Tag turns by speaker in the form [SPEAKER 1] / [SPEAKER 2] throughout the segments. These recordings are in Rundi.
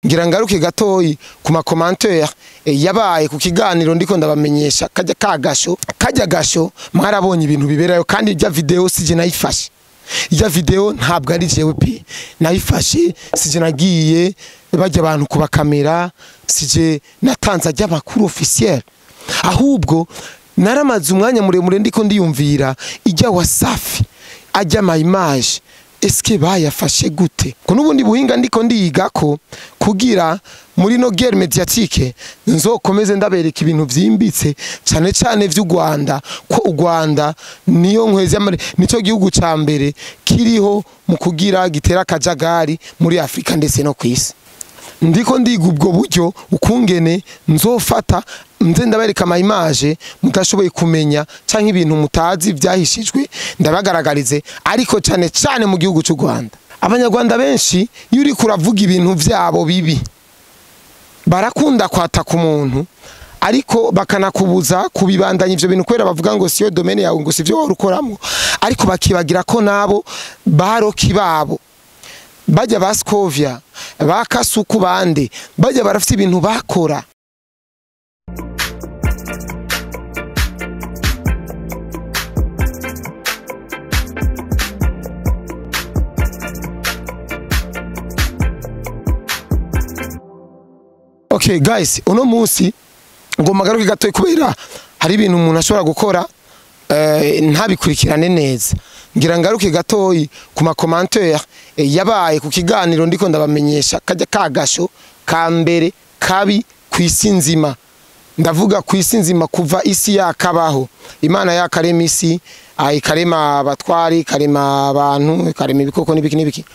[SPEAKER 1] Ngira ngaruke gatoyi ku ma commentaire yabaye ku kiganiro ndiko ndabamenyesha kajya kagasho kajya gasho. Mwarabonye ibintu biberayo, kandi ijya video sije nayifashe. Ijya video ntabwo ari jewe pe nayifashe, sije nagiye bajya abantu kuba kamera, sije natanze ajya makuru officiel, ahubwo naramaze umwanya muremure ndiko ndiyumvira ijya Wasafi ajya ma image eske bayafashe gute, ko nubundi buhinga ndiko ndiyiga ko kugira muri no guerre médiatique nzokomeze ndabereka ibintu vyimbitse cyane cyane vy'u Rwanda, ko u Rwanda niyo nkwezi y'amare, nico gihugu ca mbere kiriho mu kugira gitera kajagari muri Afrika ndetse no kwisi. Ndiko ndiga ubwo buryo ukungene nzofata nze ndabereka ama image mutashoboye kumenya canke ibintu mutazi vyahishijwe ndabagaragarize, ariko cyane cyane mu gihugu cy'u Rwanda. Abanyarwanda benshi iyo uri kuravuga ibintu vyabo bibi barakunda kwataka umuntu, ariko bakanakubuza kubibandanya ivyo bintu kwera bavuga ngo siyo domaine yawe, ngo sivyo warukoramo, ariko bakibagira ko nabo baroki babo bajya ba Scovia ba Kasuku bande bajya barafite ibintu bakora. Okay guys, uno munsi ngomba garuke gato kubera hari ibintu umuntu ashobora gukora ntabikurikirane neza. Ngira ngaruke gatoyi ku ma commentaire yabaye ku kiganiro ndiko ndabamenyesha kajya kagasho ka mbere kabi kwisi nzima. Ndavuga kwisi nzima kuva isi yakabaho. Imana yakarema isi, ayikarema abatwari, karema abantu, karema ibikoko n'ibiki n'ibiki.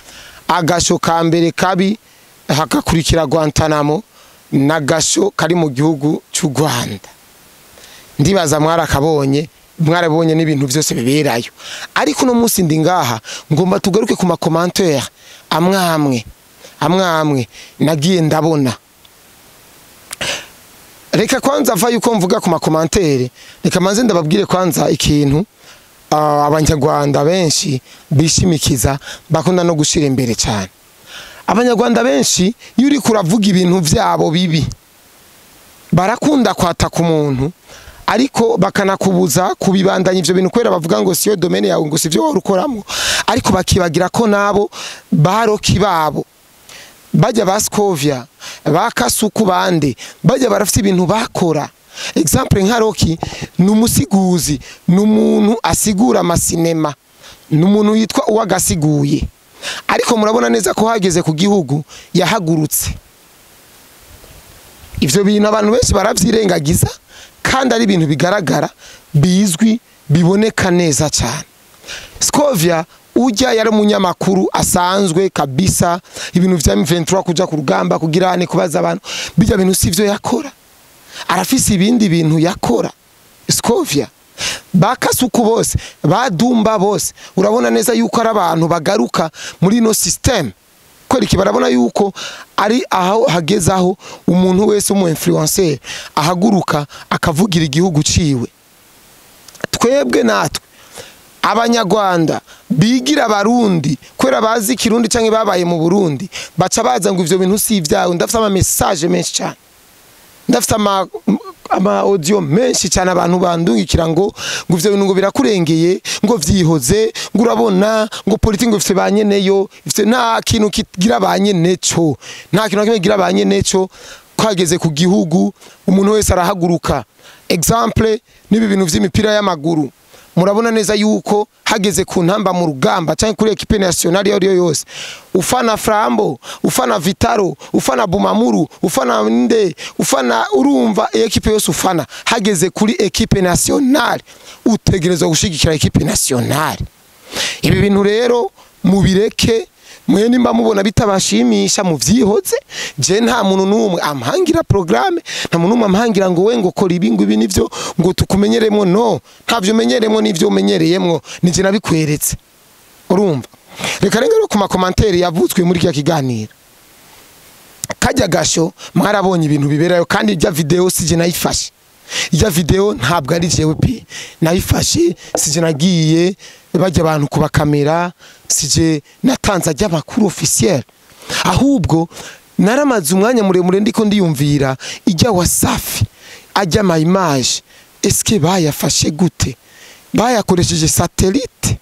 [SPEAKER 1] Agasho ka mbere kabi hakakurikira Guantanamo nagasho kari mu gihugu cy'u Rwanda. Ndibaza mwarakabonye, mwarabonye n'ibintu byose biberayo. Ariko no munsi ndi ngaha ngomba tugaruke ku ma commentaire amwe amwe nagiye ndabona. Reka kwanza va yuko mvuga ku ma commentaire, reka manze ndababwire kwanza ikintu abanyarwanda benshi bishimikiza bakunda no gushira imbere cyane. Abanyarwanda benshi iyo uri kuravuga ibintu vyabo bibi barakunda kwataka umuntu, ariko bakanakubuza kubibandanya ivyo bintu kwera bavuga ngo siyo domaine yawe, ngo sivyo warukoramo, ariko bakibagira ko nabo baroki babo bajya ba Scovia ba Kasuku bande bajya barafite ibintu bakora. Example nka Roki ni umusiguzi, ni umuntu asigura amasinema, ni umuntu yitwa uwagasiguye, ariko murabona neza ko hageze ku gihugu yahagurutse. Ivyo bintu abantu benshi baravyirengagiza kandi ari ibintu bigaragara bizwi biboneka neza cyane. Scovia ujya yari umunyamakuru asanzwe kabisa, ibintu vya M23 kuja ku rugamba kugira ane kubaza abantu, bijya bintu sivyo yakora, arafise ibindi bintu yakora. Scovia bakasuku bose badumba bose urabona neza yuko ari abantu bagaruka muri no system kwereka, barabona yuko ari aho hagezaho umuntu wese umu influencer ahaguruka akavugira igihugu ciwe. Twebwe natwe abanyarwanda bigira abarundi kwera bazi kirundi canke babaye mu Burundi baca baza ngo ivyo bintu si ivyawe. Ndafite ama message menshi cyane, ndafite ama audio menshi cyane abantu bandungikira ngo ivyo bintu ngo birakurengeye, ngo vyihoze, ngo urabona ngo politiki ngo ifite banyeneyo, ifite nta kintu kigira banyeneco, nta kintu kimwe kigira banyeneco. Kwageze ku gihugu umuntu wese arahaguruka. Example nibi bintu vy'imipira y'amaguru, murabona neza yuko hageze ku ntamba mu rugamba cyangwa kuri equipe nationale yo yose, ufana Flambo, ufana Vitaro, ufana Bumamuru, ufana Nde, ufana urumva equipe yose ufana, hageze kuri equipe nationale utegerezwa gushigikira equipe nationale. Ibi bintu rero mubireke, mwe nimba mubona bitabashimisha muvyihoze. Je nta muntu numwe amhangira programme, nta muntu numwe amhangira ngo we ngo kora ibi ngo ibi nivyo ngo tukumenyeremo. No, ntavyo menyeremo nivyo umenyereyemwo, nije nabikweretse. Urumva, reka rero ku ma commentaire yavutswe muri kya kiganiro kajya gasho, mwarabonye ibintu biberayo, kandi ijya video sije nayifashe. Ijya video ntabwo ari jewe pe nayifashe, sije nagiye bajya abantu kuba kamera, sije natanze ajya makuru officiel, ahubwo Naramaze umwanya muremure ndiko ndiyumvira ijya Wasafi ajya ama image, eske bayafashe gute? Bayakoresheje satellite?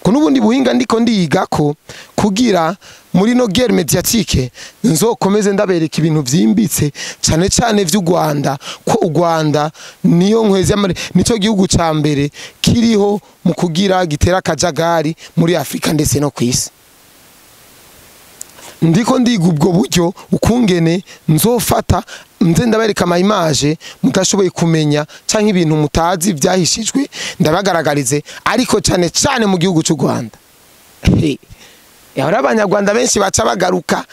[SPEAKER 1] Ko nubundi buhinga ndiko ndiyiga ko kugira muri no guerre médiatique nzokomeze ndabereka ibintu vyimbitse cyane cyane vy'u Rwanda, ko u Rwanda niyo nkwezi y'amare, nico gihugu ca mbere kiriho mu kugira gitera kajagari muri Afrika ndetse no kwisi. Ndiko ndiga ubwo buryo ukungene nzofata nze ndabereka ama image mutashoboye kumenya canke ibintu mutazi vyahishijwe ndabagaragarize, ariko cyane cyane mu gihugu cy'u Rwanda. Yahora abanyarwanda benshi baca bagaruka,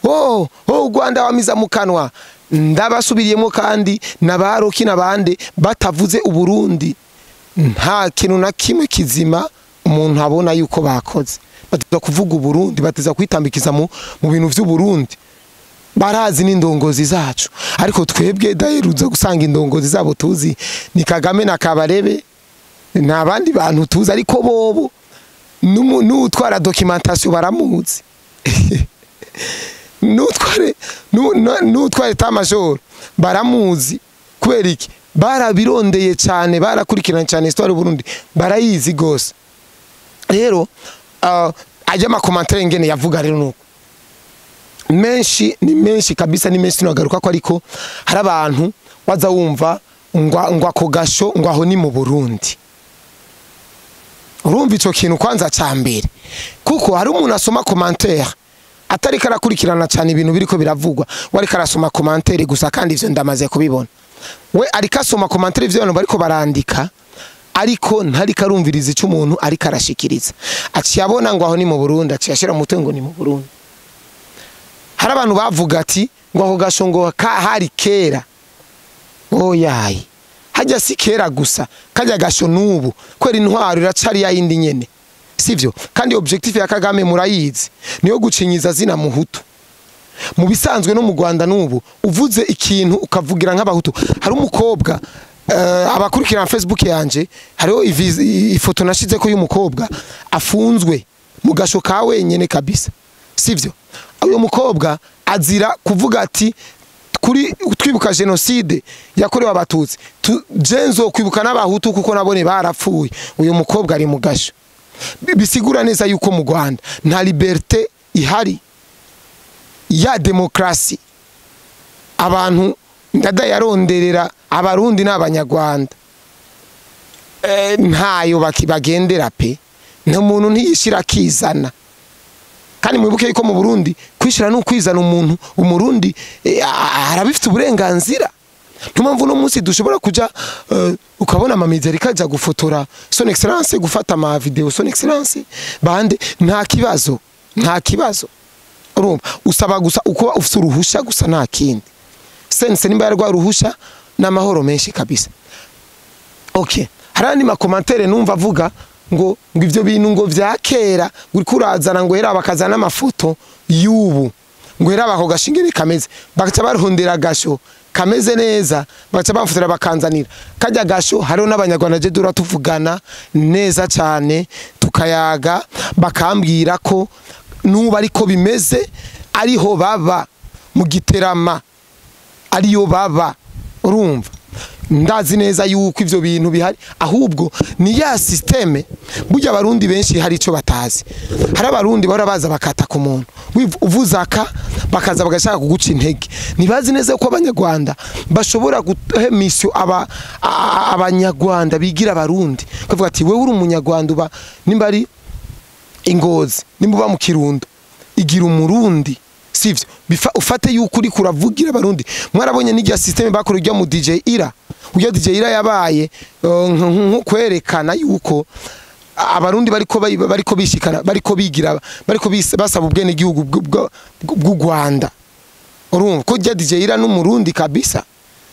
[SPEAKER 1] oh oh Rwanda wamiza mukanwa. Ndabasubiriyemo kandi nabaroki nabande batavuze Uburundi nta kintu na kimwe kizima umuntu abona yuko bakoze. Bateza kuvuga Uburundi, bateza kwitambikiza mu bintu vy'u Burundi. Barazi n'indongozi zacu, ariko twebwe daheruza gusanga indongozi zabo tuzi ni Kagame na Kabarebe nta bandi bantu tuzi, ariko bobo n'utwara documentation baramuzi, n'utware tamajor baramuzi. Kubera iki? Barabirondeye cyane, barakurikirana cyane histoire y'u Burundi, barayizi gose. Rero ajya ama commentaire ngene yavuga rero nuko menshi ni menshi kabisa, ni menshi nagaruka ko, ariko hari abantu waza wumva ngo ako gasho ngo aho ni mu Burundi. Urumva ico kintu kwanza ca mbere, kuko hari umuntu asoma commentaire atari karakurikirana cyane ibintu biriko biravugwa, wari karasoma commentaire gusa, kandi ivyo ndamaze kubibona. We ariko asoma commentaire ivyo abantu bariko barandika, ariko ntari karumviriza ico umuntu ariko arashikiriza. Aciye abona ngo aho ni mu Burundi, aciye ashira mutwe ngo ni mu Burundi. Hari abantu bavuga ati ngo ako gasho ngo hari kera. Oyayi, hajya si kera gusa, kajya gasho nubu kwera intwaro iracari ya yindi nyene, sivyo? Kandi objectif ya Kagame murayizi, niyo gucinyiza zina muhutu. Mu bisanzwe no mu Rwanda nubu uvuze ikintu ukavugira nk'abahutu. Hari umukobwa abakurikirana Facebook yanje, hariho ifoto nashize ko y'umukobwa afunzwe mu gasho ka wenyene kabisa, sivyo? Uyo mukobwa azira kuvuga ati kuri twibuka genocide yakorewe abatutsi, jenzo kwibuka n'abahutu kuko nabone barapfuye. Uyo mukobwa ari mu gasho. Bisigura neza yuko mu Rwanda nta liberté ihari ya demokrasi. Abantu ndada yaronderera abarundi n'abanyarwanda ntayo bagendera pe, nta muntu ntiyishira kizana. Kandi mwibuke yuko mu Burundi kwishira no kwizana umuntu umurundi arabifite uburenganzira. Ntumamvu no munsi dushobora kuja ukabona amamizeri kaja gufotora son excellence, gufata ama video son excellence bande, nta kibazo, nta kibazo. Urumva usaba gusa uko ufite uruhusha gusa, nta kindi. Sense nimba yarwa uruhusha n'amahoro menshi kabisa. Okay, hari andi ma commentaire numva avuga ngo ivyo bintu ngo vya kera uri kurazana ngo hera bakazana amafoto y'ubu, ngo hera bako gashingire kameze, bakaca barondera gasho kameze neza, bakaca bamfotora bakanzanira kajya gasho. Hariho n'abanyarwanda je dura tuvugana neza cyane tukayaga, bakambwira ko nuba ariko bimeze, ariho baba mu giterama ariyo baba. Urumva ndazi neza yuko ivyo bintu bihari, ahubwo ni ya systeme. Burya abarundi benshi hari ico batazi. Hari abarundi bahora baza bakata ku muntu uvuzaka, bakaza bagashaka kuguca intege. Ntibazi neza ko abanyarwanda bashobora guha mission abanyarwanda bigira abarundi, kavuga ati wewe uri umunyarwanda uba nimba ari ingozi, nimba uba mu Kirundo igira umurundi, sivyo? Ufate yuko uri kuravugira abarundi. Mwarabonye n'irya systeme bakora ujya mu DJ Ira, ujya DJ Ira yabaye nko kwerekana yuko abarundi bariko bishikana, bariko bigira, bariko basaba ubwene gihugu bw'u Rwanda. Urumva ko ujya DJ Ira n'umurundi kabisa.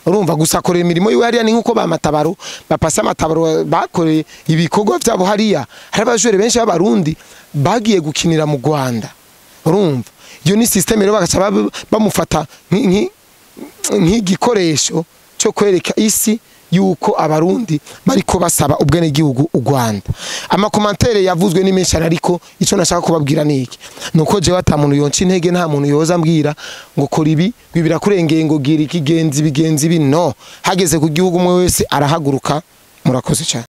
[SPEAKER 1] Urumva gusa akorera imirimo yiwe hariya, ni nkuko ba matabaro bapasa amatabaro bakoreye ibikorwa vyabo hariya. Hari abajure benshi b'abarundi bagiye gukinira mu Rwanda. Urumva iyo ni systeme rero bagaca bamufata nk'igikoresho cyo kwereka isi yuko abarundi bariko basaba ubwenegihugu u Rwanda. Ama commentaires yavuzwe ni menshi, ariko ico nashaka kubabwira ni iki: nuko jewe ata muntu yonca intege, nta muntu yoza ambwira ngo kora ibi, ngo birakurengeye, ngo gira iki, genzi bigenzi ibi. No hageze ku gihugu, umwe wese arahaguruka. Murakoze cyane.